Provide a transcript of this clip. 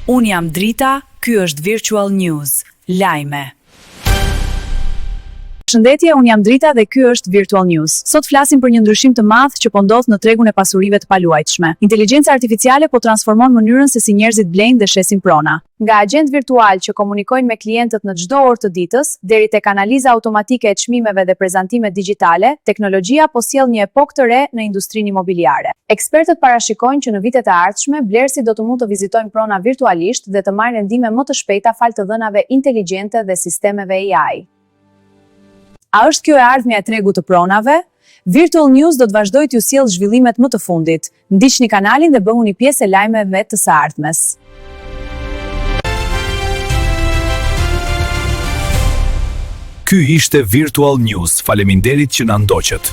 Unë jam Drita, ky është Virtual News. Lajme. Përshëndetje, unë jam Drita dhe ky është Virtual News. Sot flasim për një ndryshim të madh që po ndodh në tregun e pasurive të paluajtshme. Inteligjenca artificiale po transformon mënyrën se si njerëzit blejnë dhe shesin prona. Nga agjentë virtualë që komunikojnë me klientët në çdo orë të ditës, deri tek analiza automatike e çmimeve dhe prezantimet digjitale, teknologjia po sjell një epokë të re në industrinë imobiliare. Ekspertët parashikojnë që në vitet e ardhshme, blerësit do të mund të vizitojnë prona virtualisht dhe të marrin vendime më të shpejta falë të dhënave inteligjente dhe sistemeve AI. A është kjo e ardhmja e tregut të pronave? Virtual News do të vazhdojë t'ju sjellë zhvillimet më të fundit. Ndiqni kanalin dhe bëhuni pjesë e lajmeve të së ardhmes. Ky ishte Virtual News, faleminderit që na ndoqët.